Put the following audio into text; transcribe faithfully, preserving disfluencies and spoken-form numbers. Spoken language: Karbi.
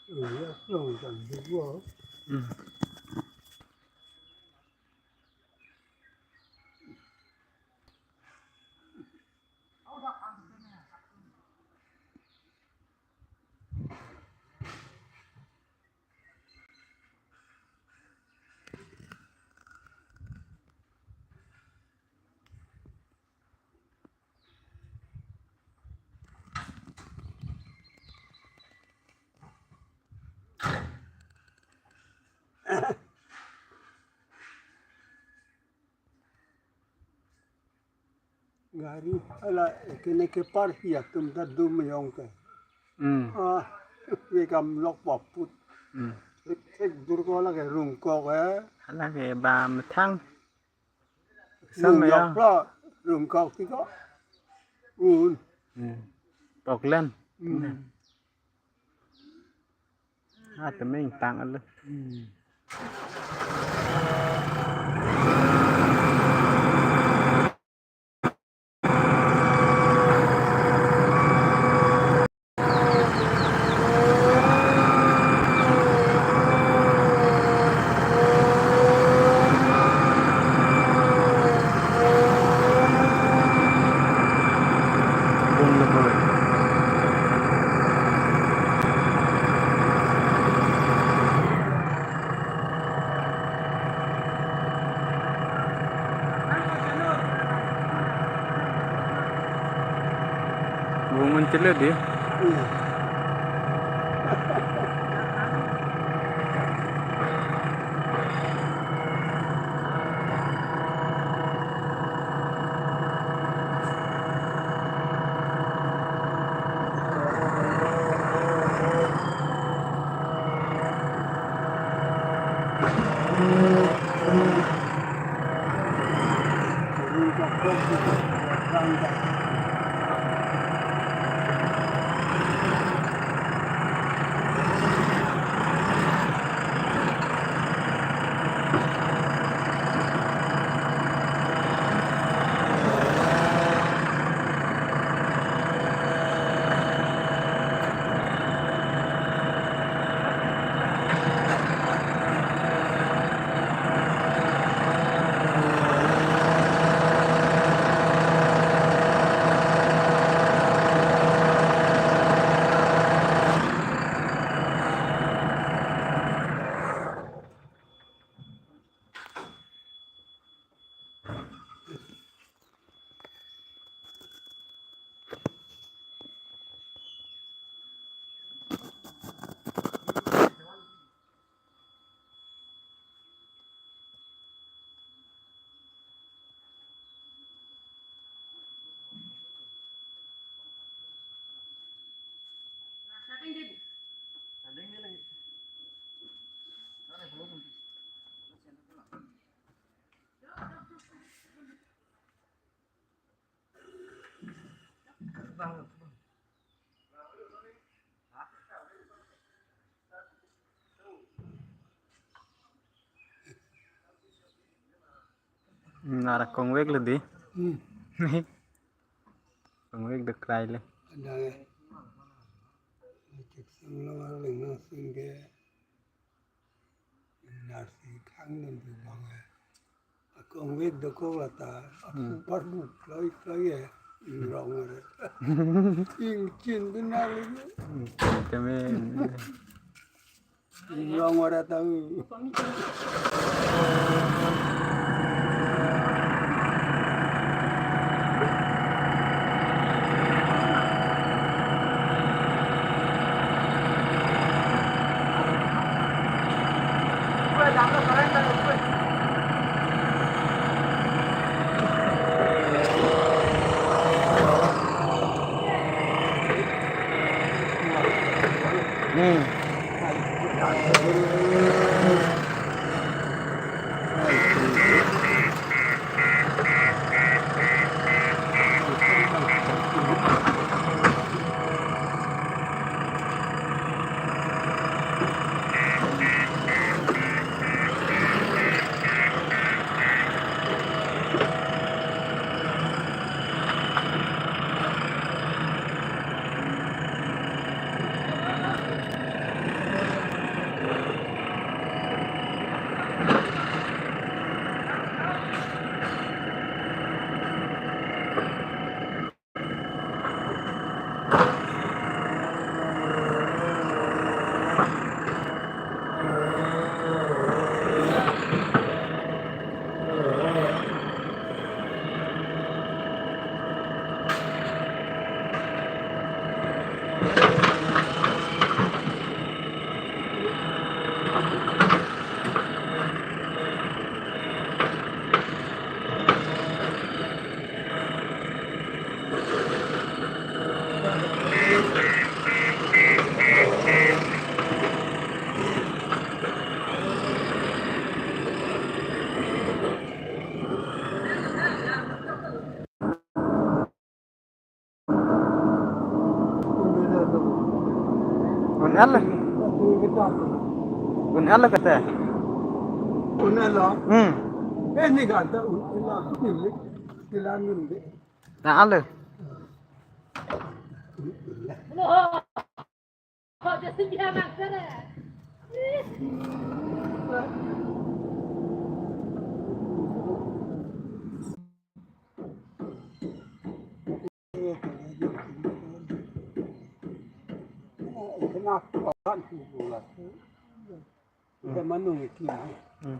Iya, long jam juga. Hmm. Gari hala kene ke parsi atum ta dum jong ke. Hmm. Ah, ke kam lok paput. Hmm. Thek thek dur ko lake rungkok eh. Hala ke bam thang. Sam ya. Rungkok lo, rungkok ti ko. Un. Hmm. Poklen. Hmm. Ah, temeng tang alo. Hmm. Bungun celo di. Iya. Nara kongvek lo di. Hmm. Kongvek dokrai lo. Ada ya. Cek sing lo, ada yang sing ke. Nasi khang nontu bang eh. Akongvek dokok lata, hmm, aphu parbu kloi kloi eh. Ingrong are. Ingchin benar lagi. Hmm, kami. Ingrong are tahu. Un-el. Un-el kete. Un-el lo. Hmm. Eh, ni kan ta un-el lo. Ni le. Kila nun de. Ta ale. Kena kawan tu lah. Kita manung itu. Hmm.